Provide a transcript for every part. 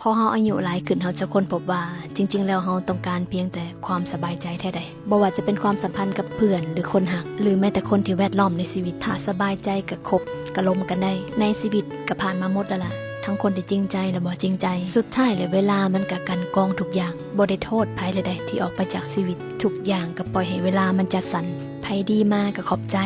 ພໍເຮົາອາຍຸຫຼາຍຂຶ້ນ ເຮົາຈະຄົ້ນພົບວ່າ ຈິງໆແລ້ວເຮົາຕ້ອງການພຽງແຕ່ຄວາມສະບາຍໃຈແທ້ໃດ. ບໍ່ວ່າຈະເປັນຄວາມສຳພັນກັບເພື່ອນ ຫຼື ຄົນຮັກ ຫຼື ແມ້ແຕ່ຄົນທີ່ແວດລ້ອມໃນຊີວິດ. ຖ້າສະບາຍໃຈກະຄົບ ກະລົມກັນໄດ້. ໃນຊີວິດກະຜ່ານມາໝົດແລ້ວລະ ທັງຄົນທີ່ຈິງໃຈ ແລະ ບໍ່ຈິງໃຈ. ສຸດທ້າຍແລ້ວເວລາມັນກະກັ່ນກອງທຸກຢ່າງ. ບໍ່ໄດ້ໂທດໃຜເລີຍໃດທີ່ອອກໄປຈາກຊີວິດ. ທຸກຢ່າງກະປ່ອຍໃຫ້ເວລາມັນຈັດສັນ. ໃຜດີມາກະຂອບໃຈ,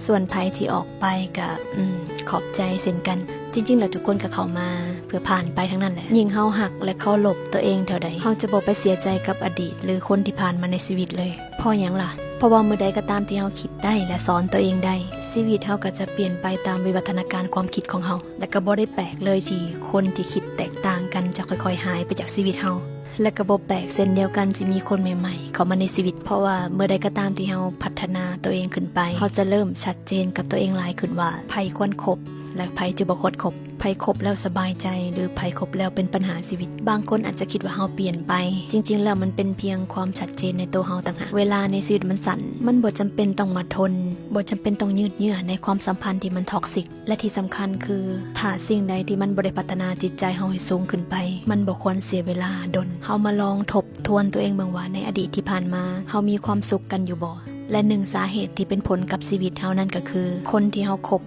ສ່ວນໃຜທີ່ອອກໄປກະ ອືມ ຂອບໃຈເຊັ່ນກັນ. ຈິງໆແລ້ວທຸກຄົນກະເຂົ້າມາເພື່ອຜ່ານໄປທັງນັ້ນແຫຼະ. ຍິ່ງເຮົາຮັກ ແລະ ເຄົາລົບຕົວເອງເທົ່າໃດ, ເຮົາຈະບໍ່ໄປເສຍໃຈກັບອະດີດ ຫຼື ຄົນທີ່ຜ່ານມາໃນຊີວິດເລີຍ. ເພາະຫຍັງລະ? ເພາະວ່າມື້ໃດກະຕາມທີ່ເຮົາຄິດໄດ້ ແລະ ສອນຕົວເອງໄດ້, ຊີວິດເຮົາກະຈະປ່ຽນໄປຕາມວິວັດທະນາການຄວາມຄິດຂອງເຮົາ. ແລະ ກະບໍ່ໄດ້ແປກເລີຍທີ່ຄົນທີ່ຄິດແຕກຕ່າງກັນຈະຄ່ອຍໆຫາຍໄປຈາກຊີວິດເຮົາ. ແລະ ກະບໍ່ແປກເຊັ່ນດຽວກັນທີ່ມີຄົນໃໝ່ໆເຂົ້າມາໃນຊີວິດ. ເພາະວ່າເມື່ອໃດກະຕາມທີ່ເຮົາພັດທະນາຕົວເອງຂຶ້ນໄປ, ເຮົາຈະເລີ່ມຊັດເຈນກັບຕົວເອງຫຼາຍຂຶ້ນວ່າ ໃຜຄວນຄົບ ແລະ ໃຜຈະບໍ່ຄວນຄົບ, ໃຜຄົບແລ້ວສະບາຍໃຈ ຫຼື ໃຜຄົບແລ້ວເປັນບັນຫາຊີວິດ. ບາງຄົນອາດຈະຄິດວ່າເຮົາປ່ຽນໄປ, ຈິງໆແລ້ວມັນເປັນພຽງຄວາມຊັດເຈນໃນໂຕເຮົາຕ່າງຫາກ. ເວລາໃນຊີວິດມັນສັ້ນ, ມັນບໍ່ຈຳເປັນຕ້ອງມາທົນ, ບໍ່ຈຳເປັນຕ້ອງຍືດເຍື້ອໃນຄວາມສຳພັນທີ່ມັນທັອກຊິກ. ແລະ ທີ່ສຳຄັນຄື ຖ້າສິ່ງໃດທີ່ມັນບໍ່ໄດ້ພັດທະນາຈິດໃຈເຮົາໃຫ້ສູງຂຶ້ນໄປ, ມັນບໍ່ຄວນເສຍເວລາດົນ. ເຮົາມາລອງທົບທວນຕົວເອງເບິ່ງວ່າ ໃນອະດີດທີ່ຜ່ານມາ ເຮົາມີຄວາມສຸກກັນຢູ່ບໍ່? ແລະ ໜຶ່ງສາເຫດທີ່ເປັນຜົນກັບຊີວິດເຮົານັ້ນກະຄື ຄົນທີ່ເຮົາຄົບ,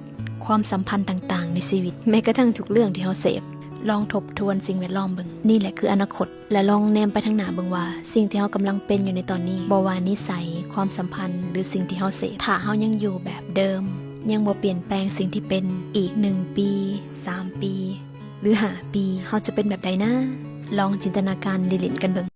ຄວາມສຳພັນຕ່າງໆໃນຊີວິດ, ແມ້ກະທັ່ງທຸກເລື່ອງທີ່ເຮົາເສບ. ລອງທົບທວນສິ່ງແວດລ້ອມເບິ່ງ. ນີ້ແຫຼະຄືອະນາຄົດ. ແລະ ລອງແນມໄປທາງໜ້າເບິ່ງວ່າ ສິ່ງທີ່ເຮົາກຳລັງເປັນຢູ່ໃນຕອນນີ້, ບໍ່ວ່ານິໄສ, ຄວາມສຳພັນ ຫຼື ສິ່ງທີ່ເຮົາເສບ, ຖ້າເຮົາຍັງຢູ່ແບບເດີມ, ຍັງບໍ່ປ່ຽນແປງສິ່ງທີ່ເປັນ, ອີກໜຶ່ງປີ, ສາມປີ ຫຼື ຫ້າປີ, ເຮົາຈະເປັນແບບໃດນະ? ລອງຈິນຕະນາການຫຼິ້ນໆກັນເບິ່ງ.